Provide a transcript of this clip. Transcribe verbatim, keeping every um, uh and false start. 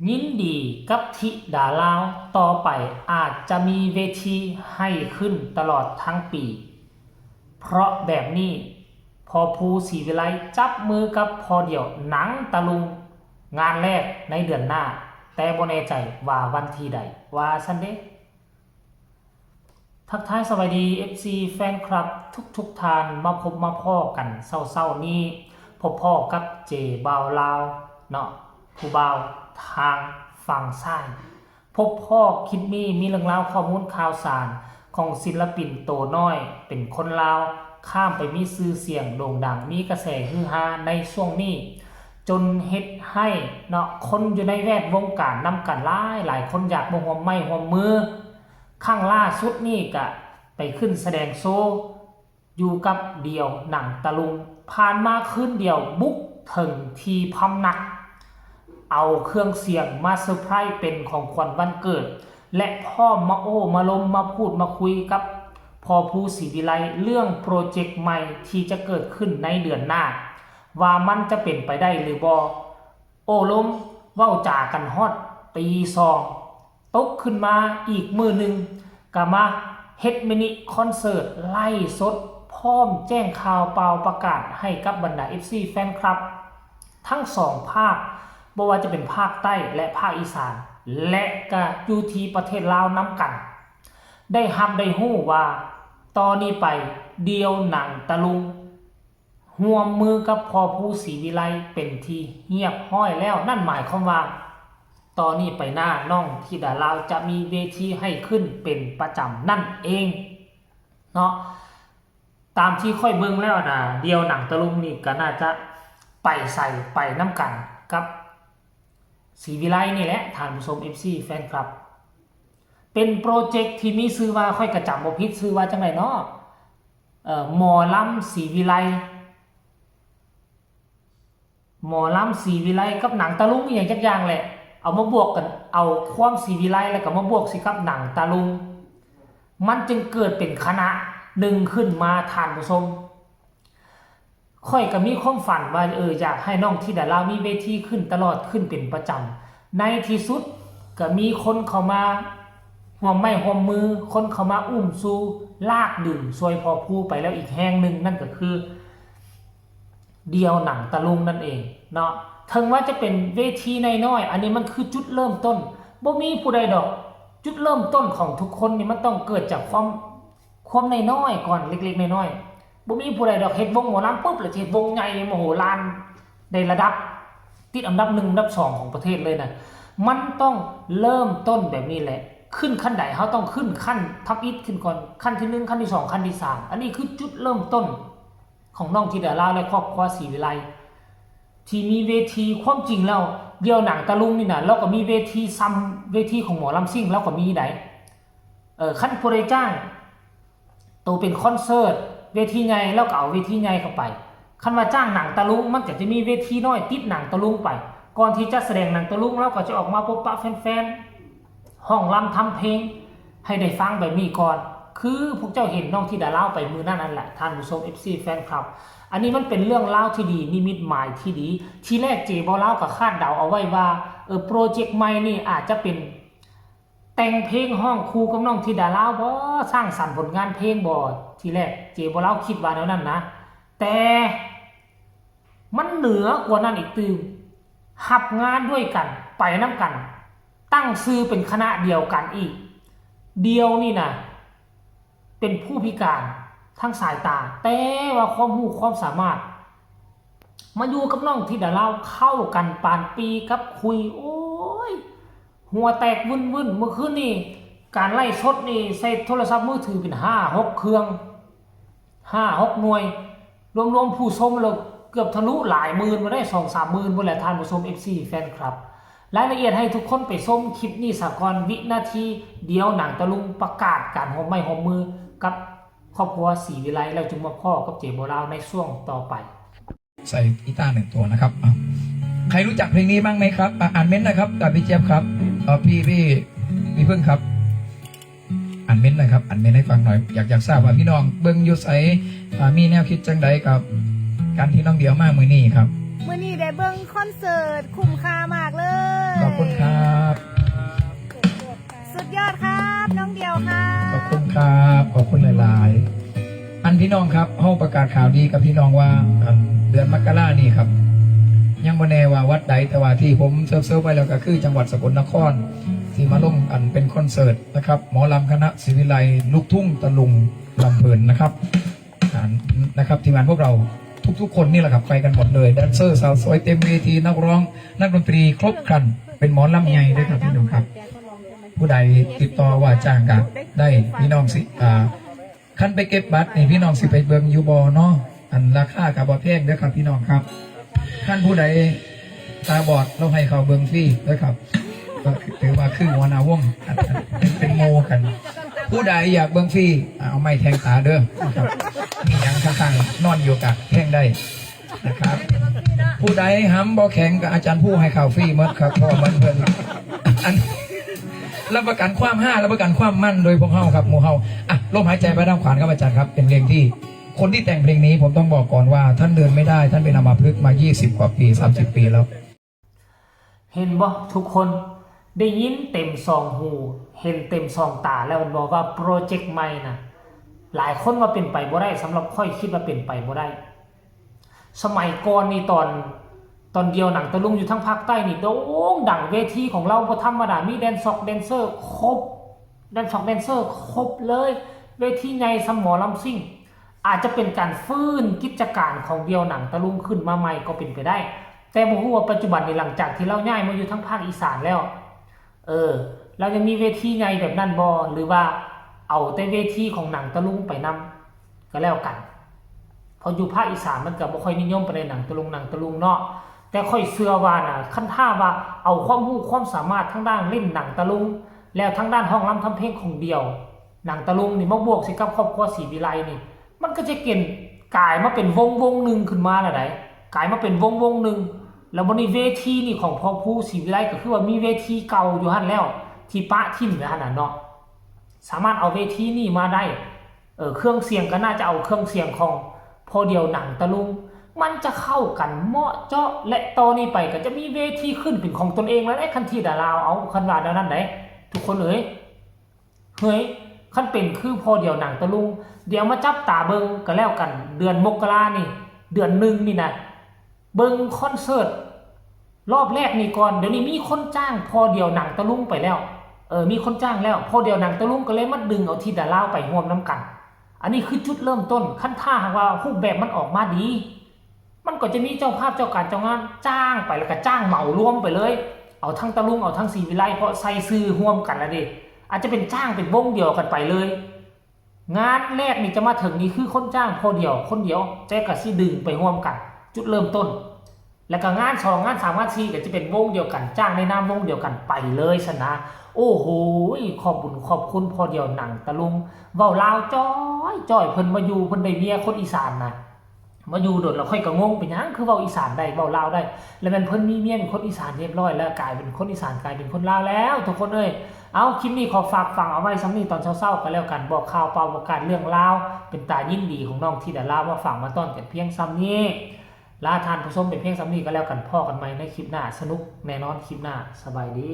ยินดีกับธิดาลาว ต่อไปอาจจะมีเวทีให้ขึ้นตลอดทั้งปี เพราะแบบนี้ พอภูศรีวิไลจับมือกับพอเดี่ยวหนังตะลุง งานแรกในเดือนหน้า แต่บ่แน่ใจว่าวันที่ใด ว่าซั่นเด้ ทักทายสวัสดี เอฟซี แฟนคลับทุกๆท่าน มาพบมาพ้อกันเช้าๆนี้ พบพ้อกับเจบ่าวลาวเนาะ ผู้บ่าวทางฝั่งซ้าย พบพ้อคลิปนี้มีเรื่องราวข้อมูลข่าวสารของศิลปินโตน้อย เป็นคนลาว ข้ามไปมีชื่อเสียงโด่งดัง มีกระแสฮือฮาในช่วงนี้ จนเฮ็ดให้เนาะ คนอยู่ในแวดวงการนำกันหลายหลายคนอยากมาร่วมไม้ร่วมมือ ครั้งล่าสุดนี่ก็ไปขึ้นแสดงโชว์อยู่กับเดี่ยวหนังตะลุง ผ่านมาคืนเดียวบุกถึงที่พำนัก เอาเครื่องเสียงมาเซอร์ไพรส์เป็นของขวัญวันเกิด และพร้อมมาโอ้มาลมมาพูดมาคุยกับพอภูศรีวิไลเรื่องโปรเจกต์ใหม่ที่จะเกิดขึ้นในเดือนหน้า ว่ามันจะเป็นไปได้หรือบ่ โอ้ลมเว้าจากันฮอดตีสอง ตกขึ้นมาอีกมื้อหนึ่ง ก็มาเฮ็ดมินิคอนเสิร์ตไลฟ์สด พร้อมแจ้งข่าวเป่าประกาศให้กับบรรดา เอฟซี แฟนคลับ ทั้งสองภาค บ่ว่าจะเป็นภาคใต้และภาคอีสาน และก็อยู่ที่ประเทศลาวนำกัน ได้ฮับได้ฮู้ว่า ต่อนี้ไปเดี่ยวหนังตะลุง ร่วมมือกับพอภูศรีวิไลเป็นที่เรียบร้อยแล้ว นั่นหมายความว่า ต่อนี้ไปหน้าน้องธิดาลาวจะมีเวทีให้ขึ้นเป็นประจำนั่นเองเนาะ ตามที่ข้อยเบิ่งแล้วนะ เดี่ยวหนังตะลุงนี่ก็น่าจะไปใส่ไปนำกันกับศรีวิไลนี่แหละ ท่านผู้ชม เอฟซี แฟนคลับ เป็นโปรเจกต์ที่มีชื่อว่า ข้อยก็จำบ่ผิดชื่อว่าจั่งใดเนาะ เอ่อ หมอลำศรีวิไล หมอลำศรีวิไลกับหนังตะลุงอีหยังจักอย่างแหละ เอามาบวกกัน เอาความศรีวิไลแล้วก็มาบวกสิกับหนังตะลุง มันจึงเกิดเป็นคณะหนึ่งขึ้นมา ท่านผู้ชม ข้อยก็มีความฝันว่า เออ อยากให้น้องธิดาลาวมีเวทีขึ้นตลอด ขึ้นเป็นประจำ ในที่สุดก็มีคนเข้ามาร่วมไม้ร่วมมือ คนเข้ามาอุ้มชู ลากดึงช่วยพอภูไปแล้วอีกแฮงหนึ่ง นั่นก็คือ เดี่ยวหนังตะลุงนั่นเองเนาะ ถึงว่าจะเป็นเวทีน้อยๆ อันนี้มันคือจุดเริ่มต้น บ่มีผู้ใดดอก จุดเริ่มต้นของทุกคนนี่มันต้องเกิดจากความ ความน้อยๆ ก่อน เล็กๆ น้อยๆ บ่มีผู้ใดดอกเฮ็ดวงหมอลำปุ๊บแล้วสิเฮ็ดวงใหญ่มโหฬาร ได้ระดับ ติดอันดับหนึ่งอันดับสองของประเทศเลยนะ มันต้องเริ่มต้นแบบนี้แหละ ขึ้นขั้นใดเฮาต้องขึ้นขั้นทำอิฐขึ้นก่อน ขั้นที่หนึ่ง ขั้นที่สอง ขั้นที่สาม อันนี้คือจุดเริ่มต้นของน้องธิดาลาวและครอบครัวศรีวิไล ที่มีเวที ความจริงแล้ว เดี่ยวหนังตะลุงนี่นะ ลาวก็มีเวทีซ่ำเวทีของหมอลำซิ่ง ลาวก็มีได๋ เออ คันผู้ใดจ้าง โตเป็นคอนเสิร์ต เวทีใหญ่ ลาวก็เอาเวทีใหญ่เข้าไป คันว่าจ้างหนังตะลุง มันก็จะมีเวทีน้อยติดหนังตะลุงไป ก่อนที่จะแสดงหนังตะลุง ลาวก็จะออกมาพบปะแฟนๆ ฮ้องรำทำเพลงให้ได้ฟังแบบนี้ก่อน คือพวกเจ้าเห็นน้องธิดาลาวไปมื้อนั้นนั่นแหละ ท่านผู้ชม เอฟซี แฟนคลับ อันนี้มันเป็นเรื่องราวที่ดี นิมิตหมายที่ดี ทีแรกเจบ่าวลาวก็คาดเดาเอาไว้ว่า เออ โปรเจกต์ใหม่นี่อาจจะเป็น แต่งเพลงฮ้องคู่กับน้องธิดาลาวบ่ สร้างสรรค์ผลงานเพลงบ่ ทีแรกเจบ่าวลาวคิดว่าแนวนั้นนะ แต่มันเหนือกว่านั้นอีกตื่ม ฮับงานด้วยกัน ไปนำกัน ตั้งชื่อเป็นคณะเดียวกันอีก เดี่ยวนี่นะ เป็นผู้พิการทางสายตา แต่ว่าความรู้ความสามารถ มาอยู่กับน้องธิดาลาวเข้ากันปานปีกับขุย โอ้ย หัวแตกวุ่นๆ เมื่อคืนนี่ การไลฟ์สดนี่ใช้โทรศัพท์มือถือเป็นห้าหกเครื่อง ห้าหกหน่วย รวมๆ ผู้ชมแล้วเกือบทะลุหลายหมื่นมาได้ สองสามหมื่นพุ้นแหละ ท่านผู้ชม เอฟซี แฟนคลับ รายละเอียดให้ทุกคนไปชมคลิปนี้ซะก่อน วินาทีเดียวหนังตะลุงประกาศการร่วมไม้ร่วมมือกับครอบครัวศรีวิไล แล้วจึงมาพ้อกับเจบ่าวลาวในช่วงต่อไป ใส่กีตาร์หนึ่งตัวนะครับ อ่ะ ใครรู้จักเพลงนี้บ้างไหมครับ อ่ะ อ่านเม้นต์หน่อยครับ อ่ะ พี่เจี๊ยบครับ อ่ะ พี่ พี่ พี่พึ่งครับ อ่านเม้นต์หน่อยครับ อ่านเม้นต์ให้ฟังหน่อย อยาก อยากทราบว่าพี่น้องเบิ่งอยู่ไส อ่า มีแนวคิดจังใดกับการที่น้องเดี่ยวมามื้อนี้ครับ มื้อนี้ได้เบิ่งคอนเสิร์ต คุ้มค่ามากเลย ขอบคุณครับ ขอบคุณครับ ขอบคุณหลายๆ อันพี่น้องครับ เฮาประกาศข่าวดีกับพี่น้องว่า อันเดือนมกรานี่ครับ ยังบ่แน่ว่าวัดใด แต่ว่าที่ผมเซิร์ฟๆ ไว้แล้วก็คือจังหวัดสกลนคร ที่มาร่วมกันเป็นคอนเสิร์ตนะครับ หมอลำคณะศรีวิไล ลูกทุ่งตะลุงลำเพลินนะครับ อ่า นะครับ ทีมงานพวกเราทุกๆ คนนี่แหละครับ ไปกันหมดเลย แดนเซอร์สาวสวยเต็มเวที นักร้อง นักดนตรีครบครัน เป็นหมอลำใหญ่ด้วยครับพี่น้องครับ ผู้ใดติดต่อว่าจ้างก็ได้พี่น้องสิ อ่า คันไปเก็บบัตรนี่พี่น้องสิไปเบิ่งอยู่บ่เนาะ อันราคาก็บ่แพงเด้อครับพี่น้องครับ คันผู้ใดตาบอด เราให้เขาเบิ่งฟรีเด้อครับ ก็ถือว่าคือหัวหน้าวง อัน อันเป็น เป็นโมกัน ผู้ใดอยากเบิ่งฟรี อ่า เอาไม้แทงตาเด้อนะครับ มีหยังข้างๆ นอนอยู่กะแทงได้นะครับ ผู้ใดหำบ่แข็งก็อาจารย์ผู้ให้ข่าวฟรีหมดครับ เพราะว่ามันเพิ่น อัน รับประกันความฮา รับประกันความมันโดยพวกเฮาครับ หมู่เฮา อ่ะ ลมหายใจไปทางขวานครับอาจารย์ครับ เป็นเพลงที่ คนที่แต่งเพลงนี้ผมต้องบอกก่อนว่าท่านเดินไม่ได้ ท่านเป็นอัมพฤกษ์มา ยี่สิบ กว่าปี สามสิบ ปีแล้ว เห็นบ่ทุกคน ได้ยินเต็มสองหู เห็นเต็มสองตาแล้วแม่นบ่ว่าโปรเจกต์ใหม่นะ หลายคนว่าเป็นไปบ่ได้ สำหรับข้อยคิดว่าเป็นไปบ่ได้ สมัยก่อนนี่ตอน ตอนเดียวหนังตะลุงอยู่ทางภาคใต้นี่โด่งดัง เวทีของเราบ่ธรรมดา มีแดนซอกแดนเซอร์ครบ แดนซอกแดนเซอร์ครบเลย เวทีใหญ่ส่ำหมอลำซิ่ง อาจจะเป็นการฟื้นกิจการของเดียวหนังตะลุงขึ้นมาใหม่ก็เป็นไปได้ แต่บ่ฮู้ว่าปัจจุบันนี้หลังจากที่เราย้ายมาอยู่ทางภาคอีสานแล้ว เออ เรายังมีเวทีใหญ่แบบนั้นบ่ หรือว่าเอาแต่เวทีของหนังตะลุงไปนำก็แล้วกัน เพราะอยู่ภาคอีสานมันก็บ่ค่อยนิยมปานใดหนังตะลุง หนังตะลุงเนาะ แต่ข้อยเชื่อว่านะ คันถ้าว่าเอาความรู้ความสามารถทางด้านเล่นหนังตะลุง แล้วทางด้านฮ้องรำทำเพลงของเดี่ยว หนังตะลุงนี่มาบวกใส่กับครอบครัวศรีวิไลนี่ มันก็จะเก่นกลายมาเป็นวงวงหนึ่งขึ้นมาแล้วได๋ กลายมาเป็นวงวงหนึ่ง แล้วบัดนี้เวทีนี่ของพ่อภูศรีวิไลก็คือว่ามีเวทีเก่าอยู่หั่นแล้ว ที่ปะถิ่มไว้หั่นน่ะเนาะ สามารถเอาเวทีนี่มาได้ เออ เครื่องเสียงก็น่าจะเอาเครื่องเสียงของพ่อเดี่ยวหนังตะลุง มันจะเข้ากันเหมาะเจาะ และต่อนี้ไปก็จะมีเวทีขึ้นเป็นของตนเองแล้วเด้ คันธิดาลาว เอา คันว่าแนวนั้นได๋ ทุกคนเอ๋ย เฮ้ย คันเป็นคือพ่อเดี่ยวหนังตะลุง เดี๋ยวมาจับตาเบิ่งก็แล้วกัน เดือนมกรานี่ เดือนหนึ่งนี่นะ เบิ่งคอนเสิร์ตรอบแรกนี่ก่อน เดี๋ยวนี้มีคนจ้างพ่อเดี่ยวหนังตะลุงไปแล้ว เออ มีคนจ้างแล้ว พ่อเดี่ยวหนังตะลุงก็เลยมาดึงเอาธิดาลาวไปร่วมนำกัน อันนี้คือจุดเริ่มต้น คันถ้าหากว่ารูปแบบมันออกมาดี มันก็จะมีเจ้าภาพเจ้าการเจ้างานจ้างไป แล้วก็จ้างเหมารวมไปเลย เอาทั้งตะลุง เอาทั้งศรีวิไล เพราะใส่ชื่อร่วมกันแล้วเด้ อาจจะเป็นจ้างเป็นวงเดียวกันไปเลย งานแรกนี่จะมาถึงนี่คือคนจ้างพ่อเดี่ยวคนเดียว แต่ก็สิดึงไปร่วมกัน จุดเริ่มต้น แล้วก็งานสอง งานสาม งานสี่ ก็จะเป็นวงเดียวกัน จ้างในนามวงเดียวกันไปเลยซั้นนะ โอ้โห ขอบบุญขอบคุณพ่อเดี่ยวหนังตะลุง เว้าลาวจ้อยจ้อย เพิ่นมาอยู่ เพิ่นได้เมียคนอีสานนะ มาอยู่โดนแล้วข้อยก็งง เป็นหยังคือเว้าอีสานได้ เว้าลาวได้ แล้วแม่นเพิ่นมีเมียเป็นคนอีสานเรียบร้อยแล้ว กลายเป็นคนอีสาน กลายเป็นคนลาวแล้ว ทุกคนเอ้ย เอา คลิปนี้ขอฝากฝังเอาไว้ส่ำนี้ ตอนเช้าๆ ก็แล้วกัน บอกข่าวเป่าประกาศเรื่องลาว เป็นตายินดีของน้องธิดาลาว มาฝากมาต้อนกันเพียงส่ำนี้ ลาท่านผู้ชมไปเพียงส่ำนี้ก็แล้วกัน พ้อกันใหม่ในคลิปหน้า สนุกแน่นอนคลิปหน้า สบายดี